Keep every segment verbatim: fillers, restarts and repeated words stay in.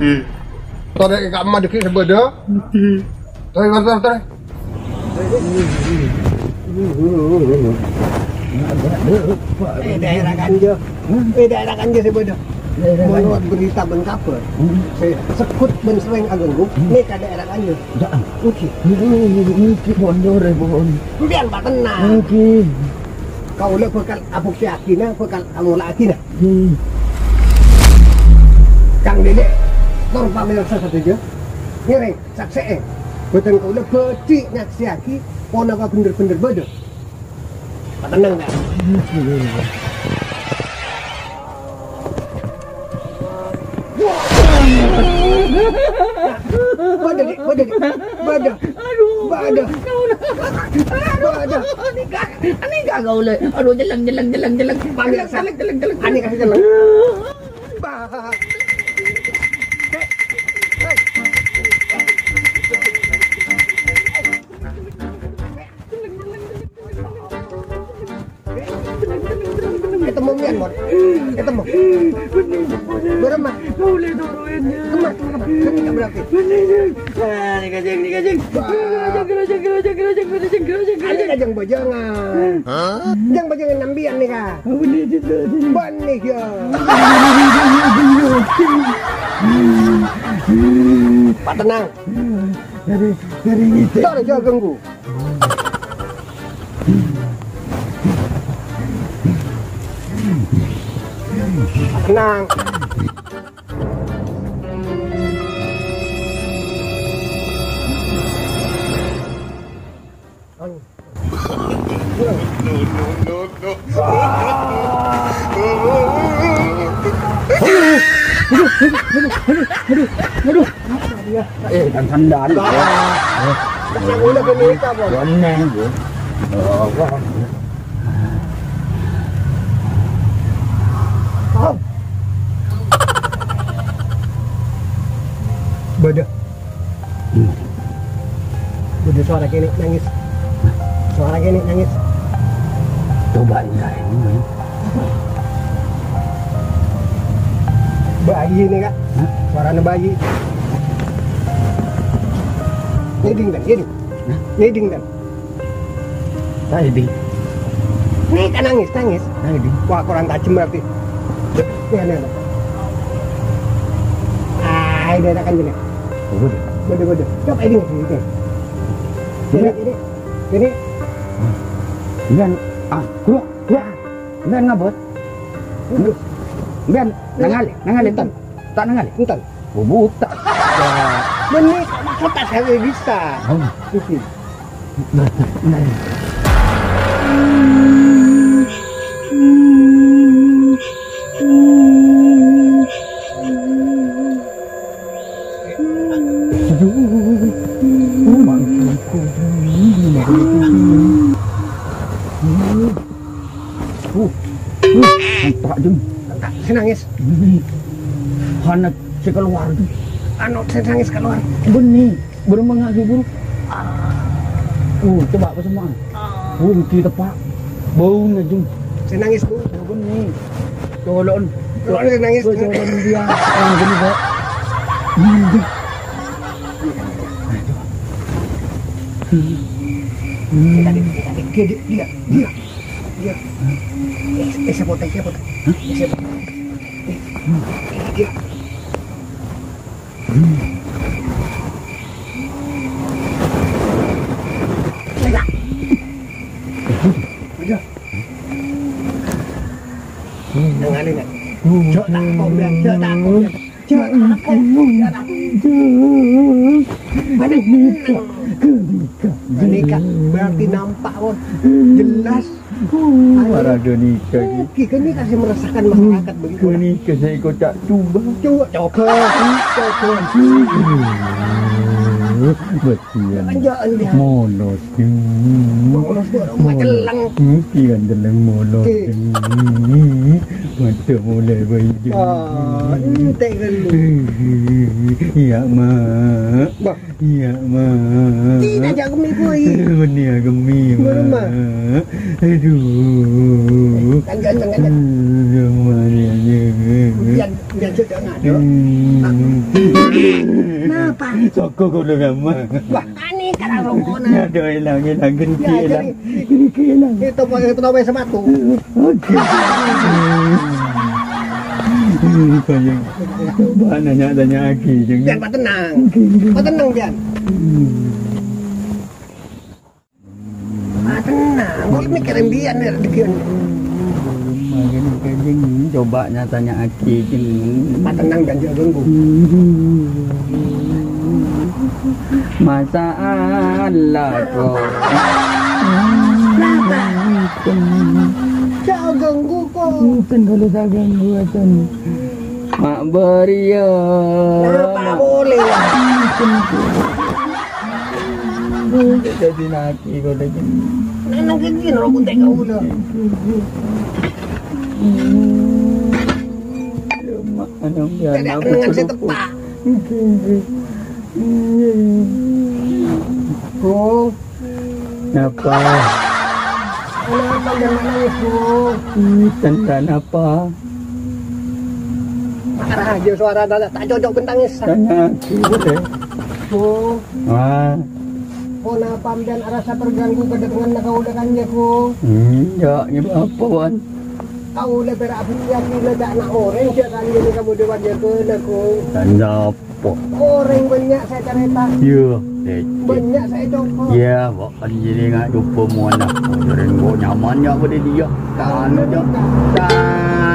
Torè ka kamma dhâggi' sè bâdâ. Torè, torè, torè, torè. Eh, daerah Kanja. Eh, daerah Kanja sè bâdâ. Menurut berita bân kabhâr, sè segghut bân serrèng aganggu, nèka daerah Kanja. Èngghi. Èngghi, pon, torè, pon. Sampèyan patennang. Èngghi. Kaulâ bhâkal abuktèyaghina, bhâkal angola'aghina. Hmm. Kang Dede, tor pamersa sadhâjâ. Ngèrèng, saksè'è. Bhâdhân kaulâ bhâdhi nyaksèyaghi ponapa bhender-bhender bâdâ. Patennang, Kak. Bâdâ, Dik, bâdâ, Dik. Bâdâ. Aduh. Bâdâ. Bâdâ. Anika, anika kaulâ. Aduh, jeleng, jeleng, jeleng, jeleng. Jeleng, jeleng, jeleng, jeleng. Anika jeleng. Bah. Hei. Hei. Ètemmo mèyan, Mon. Ètemmo. Bârâmma? Kemma? Kemma berarti? Ah, nèka, Jeng, nèka, Jeng. Wah. Jeng, jeng, jeng, jeng. Anèka jeng bâjângan. Hah? Jeng bâjângan sampèyan nèka. Bânnè, ya. Patennang. Dari, dari ngèdhing. Tor, jhâ' ganggu. Tenang. Aduh, aduh, aduh. Eh, dan sandal. Yang udah gini apa? Bener, Bu. Oh, wah. Oh. Bâdâ. Hmm. Bâdâ sowara kènè' nangès. Sowara kènè' nangès. Coba enggak ini, men. Bayi ini, Kak. Hah? Suaranya bayi. Ngèdhing, Tan, ngèdhing. Hah? Ngèdhing, Tan. Tadi. Nih, kan nangis, nangis. Tadi. Wah, kurang tajam berarti. Nih, nih, nih. Ah, ini enakan gini. Oh, bener. Bener, bener. Coba ini, ini. Ini, iya. Ini. Ini. Ini, ah, keluar, keluar. Ini ngabut. Ini. Ini, nangali, nangali, Tan. Tak nangali. Enten. Oh, buta. Ya. Meni, kok tak gawe bisa? Oh. Iki. Nah, nah. Aduh. Oh, maksudku. Uh, uh, entak, Jeng. Entak, sing nangis. Ini. Hana sing keluar, Jeng. Anu, sing nangis keluar. Bânnè, bârâmma subur. Uh, coba apa semua? Uh, kita, Pak. Bau, Jeng. Sing nangis, Bu. Ya, bânnè. Colon. Colon sing nangis. Colon dia. Ah, bânnè, Pak. Ini, Jeng. Dia, dia, dia, dia. Iya. Eh, eh, siapa teh, siapa teh? Hah? Eh, siapa? Eh, eh, dia. Enggak. Udah. Yang aneh, enggak? Cok, tak kok, Bang. Cok, tak kok, Bang. Cok, tak kok. Cok, tak kok. Mana? Menikah. Menikah. Berarti nampak, Bos. Jelas. Uh, marah do nikah iki. Oke, kan ini kasih meresahkan masyarakat begitu. Menikah saya kok tak coba. Coba, coba. Coba. Betul. Jangan, jangan, jangan. Molos. Molos, molos, molos, molos. Mungkin jeleng molos. Oke. Mata mulai bayi. Ah, ente kan. Iya, Mak. Bah. Iya, Mak. Tidak, jangan gemi, boy. Bener gemi, Mak. Aduh. Jangan, jangan, jangan. Aduh, Mak, ya, ya. Jangan, jangan, jangan. Hmm. Kenapa? Soko kudu, Mak. Wah, aneh, kalau rokoknya. Aduh, hilang, hilang, ganti, ya, hilang. Jadi, ini kayak hilang. Itu pakai, itu namanya sepatu. Oke. Ini banyak. Coba nanya-tanya lagi, Jeng. Biar Pak tenang. Oke, oke. Pak tenang, Bian. Hmm. Pak tenang. Gue mikirin Bian, ya, Bian. Makanya Jeng, coba nyatanya aki, jeng. Patennang, janji ganggu. Masalah kok. Kenapa? Jangan ganggu kok. Bukan kalau saya ganggu, Hasan. Mak bariya. Kenapa boleh? Bukan. Jadi naki kau dah gini. Nang gini, nang kuntai kau dah. Mak, anu, ya, tidak aku dengan terlupa. Setepak. Kong. Napa? Kenapa jangan nangis, Kong? Ih, tentang apa? Parah aja suara tak, tak cocok bentangis. Tanya aku deh. Kong. Ah. Kong, napa sampeyan arassa terganggu kedatenganna kaula kan ya, Kong? Hmm, ya, ya apa, Wan? Kaula pera' bhâjâ kina ca'na orèng jhâ' kan ngene kamu dewan jhâ' kena, Kong. Tanya apa? Orèng bânnya' sè carèta. Iya, lecet. Bânnya' sè ècokop. Iya, kok kan jadi nggak coba muana. Orèng kok nyaman ya pada dia. Kan ada.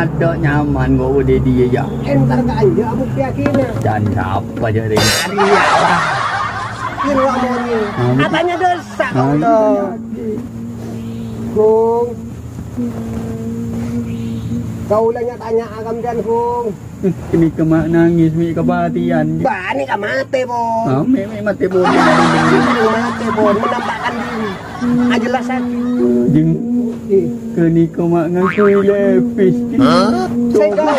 Ada nyaman kok pada dia ya. Entar ka anja abuktiyagina. Dan siapa jadi? Iya, Pak. Kira moni. Katanya dosa, Allah. Kong. Kaula nya-tanya ka sampèyan, Kong. Kènè kemma nangis, mè' kapatèyan. Bâ, nèka matè, pon. Ah, mè', mè' matè, pon. Mè' matè, pon. Menampakkan diri. Ajelas sakit. Jeng. Kènè kemma ngangguy lepis. Hah? Sè gaon.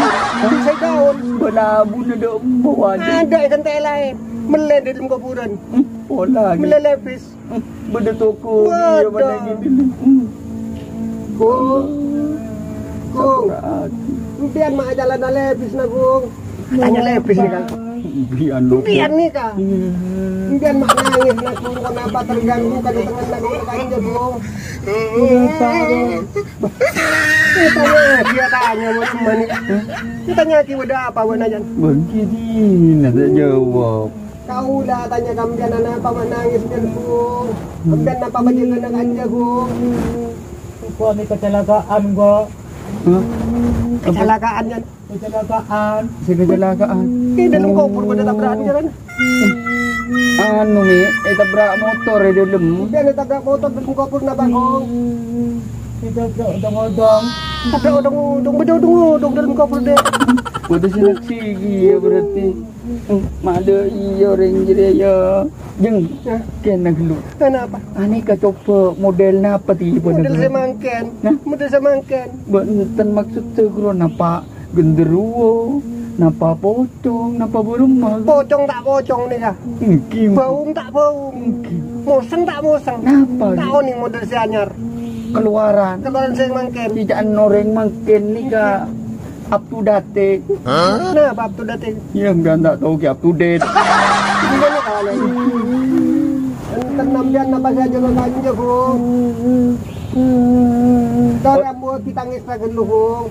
Sè gaon. Balabu nado embuan. Ada yang kentè lain. Mele di dalam kuburan. Pola. Mele lepis. Bâdâ toko, iya, bâdâ gitu. Kong. Kong. Sampèyan ma' ajhâlâna lepis, na, Kong. Tanya lepis, nèka. Bian, lho. Bian, nèka. Bian ma' nangis, na, Kong. Kenapa terganggu kedatengan, na, Kong, kanja, Kong? Kenapa, Kong? Tanya, dia tanya, mau mana? Tanya, ki, ada apa, Wan, ajan? Begini, nada jawab. Kaula tanya ka sampèyan, napa ma' nangis, Jan, Kong? Sampèyan napa bâjâgâna kanja, Kong? Engko' nèka kecelakaan, kok. Hah? Kecelakaan, Jan. Kecelakaan. Sè kecelakaan. È dâlem kobhur padâ tabrakan, Jan. Anu, Mi, ètabrak motor è dâlem. Sampèyan ètabrak motor dâlem kobhur napa, Kong? Ètabrak odong-odong. Tabrak odong-odong, bâdâ odong-odong dâlem kobhur, dek. Bâdâ sè naksègi, ya, berarti. Hmm, mada iya orèng jârèya, ya. Jeng, kèna ghâllu. Kenapa? Anèka coba model napa tipe? Model sè mangkèn. Nah? Model sè mangkèn. Bâ'enten maksodda ghâllu napa genderuwo, napa pocong, napa bârâmma? Pocong ta' pocong nèka. Èngghi. Baung ta' baung. Èngghi. Mosèng ta' mosèng. Napa? Ta' onèng model sè anyar. Keluaran. Keluaran sè mangkèn. Ca'na orèng mangkèn nèka. Up to date. Hah? Napa up to date? Iyâ, sampèyan ta' tao ghi' up to date. Enten sampèyan napa sè ajâgâ kanja, Gung? Torè ambu ditangis saghâllu, Gung.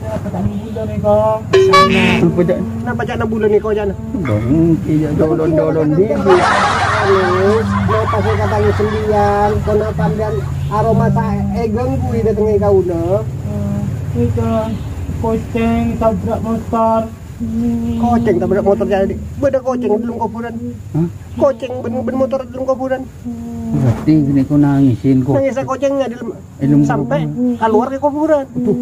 Napa ca'na bulâ nèka? Napa ca'na bulâ nèka, ca'na? Bang, iyâ, dolon-dolon dikit. Anu, napa sè katanya sampèyan? Ponapa sampèyan aromasa èganggu dâtengngè kaulâ? Nèka, kocèng tabrak motor. Kocèng tabrak motor, jadi bâdâ kocèng è dâlem kobhurân. Hah? Kocèng bân, bân motor è dâlem kobhurân. Berarti ghânèka nangisè kok. Nangis kocèngnga è dâlem, è dâlem sampè' kobhurân. Kalowar ka kobhurân. Aduh.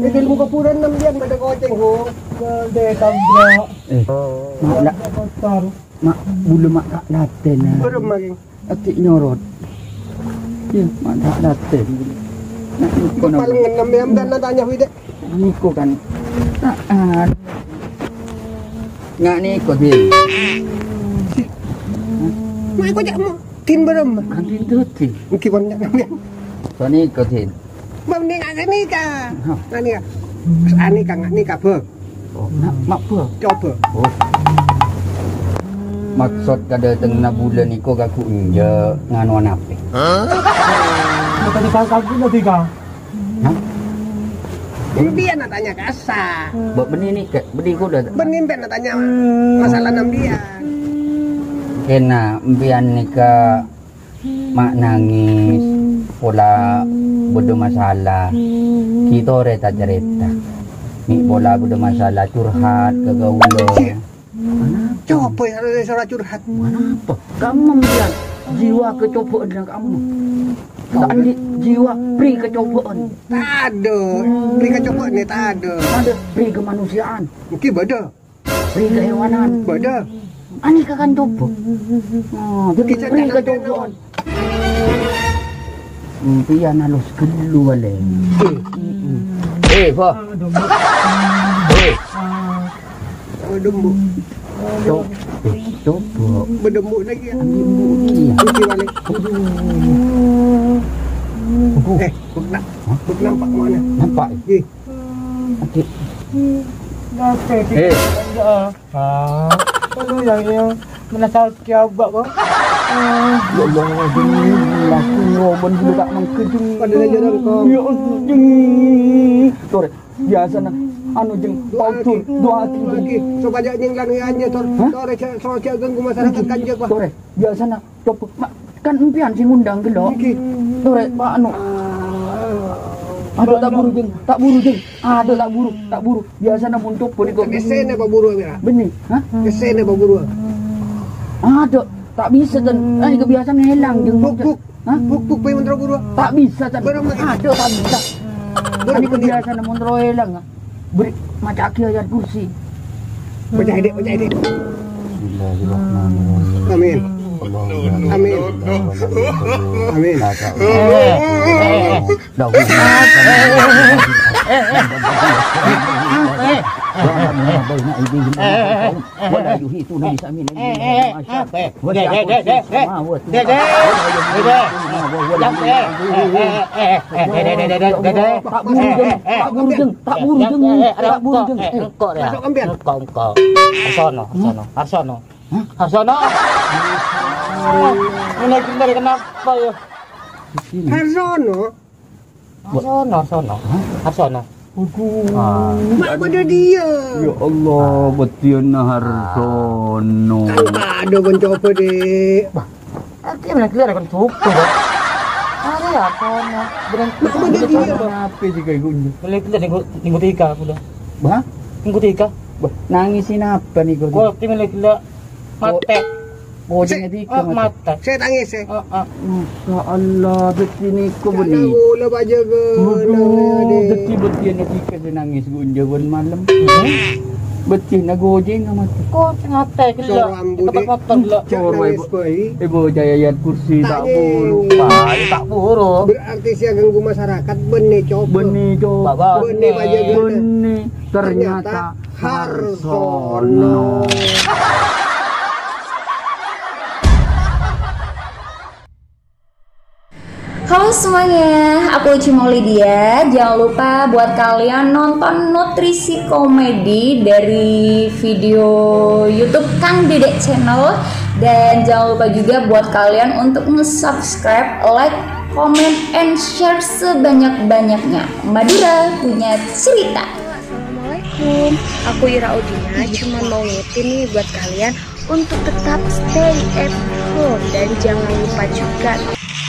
È dâlem kobhurân sampèyan bâdâ kocèng, Gung. Bâdâ tabrak. Eh, ma' la-, motor. Ma' bulâ ma' ta' latèn, ah. Bârâmma, Gung? Ati nyorot. Iyâ, ma' ta' latèn. Nah, nèko napa? Palèng ennem ya, sampèyan tanya, Wi, Dek. Nèko kan. Ah, ah. Nga' nèko, Din. Ma' kocèng mo-, Din bârâmma? Andin tuh, Din. Èngghi, pon, nyak, nyak. Kok nèko, Din? Bân nèka, nèka. Hah? Nga' nèka. Nga' nèka, nga' nèka, Bâ. Oh, na-, ma' Bâ? Coba. Oh. Maksod kadâtengnga bulâ nèko kaghun jâ' nganowan apè? Hah? Tadi kagak guna tiga. Hah? Sampèyan tanya kasa. Bâ, bânnè nèka, bânnè kaulâ. Bânnè sampèyan tanya masalah sampèyan. Kèna sampèyan nèka ma' nangis, pola bâdâ masalah. Ghi' torè ta' carèta. Mè' pola bâdâ masalah curhat ka kaulâ. Coba ya, soro curhat. Anapa? Kamu bilang jiwa kecobaan yang kamu. Tadi jiwa pri kecobaan. Tadâ'. Pri kecobaan nè tadâ'. Ada pri kemanusiaan. Mungkin bâdâ. Pri kehewanan. Bâdâ. Ani kakan coba. Oh, jadi Kita pri jangan kecobaan. Impian halus gelu wale. Eh, eh, Bah. Eh. Oh, dembu. Co-, eh, coba. Bedembu lagi ya. Iya. Cuci balik. Eh, bek na-, bek nampak mana? Nampak. Ih. Adik. Eh. Ah, aduh, yang, yang menasal kiabak, kok. Ah. Ya Allah, demi laku ngoben dulu tak mengkejut. Pada aja dong, kok. Ya Allah, demi. Sore, biasa, nah. Anu, Jeng, doa lagi, doa lagi, doa lagi. Supaya nyengklang ya, aja, Tor. Hah? Sore, so, so, ganggu masyarakat kan, Jeng, Pak. Sore, biasa, nah. Coba, ma-, kan empiyan sing ngundang gelo. Iki. Torè, Pak, anu. Aduh, tak buru, Jeng. Tak buru, Jeng. Aduh, tak buru, tak buru. Biasana mon coba nèko. Kesene apa buru, Mira? Benih, hah? Kesene apa buru? Aduh, tak bisa, Tan. Eh, kebiasaan ngelang, Jeng. Buk, buk. Hah? Buk, buk, bae mentro buru. Tak bisa, Tan. Baru menit. Aduh, tak bisa. Baru menit. Ini kebiasaan mon terus elang, ah. Beri, maca'aghi ayat kursi. Baca edik, baca edik. Bismillahirrahmanirrahim. Amin. Amin. Amin. Wala yuhituna bi syai'in min ilmihi illa bima sya. Wasi'a kursiyuhu samawati wal arda. Tak buru, Jeng. Tak buru, Jeng. Tak buru, Jeng. Tak buru, Jeng. Eh, engko' ya. Masuk, Empian. Engko', engko'. Arsono, Arsono, Arsono. Hah? Arsono. Ini bener kenapa ya? Arsono. Arsono, Arsono. Hah? Arsono. Waduh. Ah. Mak pada dia. Ya Allah, bâdhiyânna Harsono. Kan padâ kon coba, Dek. Bah, artinya mana keluar kon coba, Dek? Ada ya, Arsono. Bener. Mak pada dia. Apa sih kayak gini? Mulai keluar minggu, minggu tiga aku dah. Bah? Minggu tiga. Bah, nangisin apa nih kau? Kau tim mulai keluar. Mate. Gojeng dika mate. Saya tangis, eh. Ah, ah. Masya Allah, bâdhi nèko bânnè. Kula pajaga. Waduh, bâdhi bâdhiyânna dika sè nangis ghun jâ ghun malem. Bâdhina gojeng mate. Kok mate gella'? Tempat motor gella'. Coro, nangis, Ibu. Ibu, jaya ayat kursi, tak buru. Pak, tak buru. Berarti saya ganggu masyarakat, bânnè coba. Bânnè coba. Bânnè pajaga. Bânnè. Ternyata Harsono. Halo semuanya, aku Uci Maulidia. Jangan lupa buat kalian nonton Nutrisi Komedi dari video YouTube Kang Dedek Channel. Dan jangan lupa juga buat kalian untuk nge-subscribe, like, comment, and share sebanyak-banyaknya. Madura punya cerita. Assalamualaikum, aku Ira Udina, cuman mau ngingetin nih buat kalian untuk tetap stay at home dan jangan lupa juga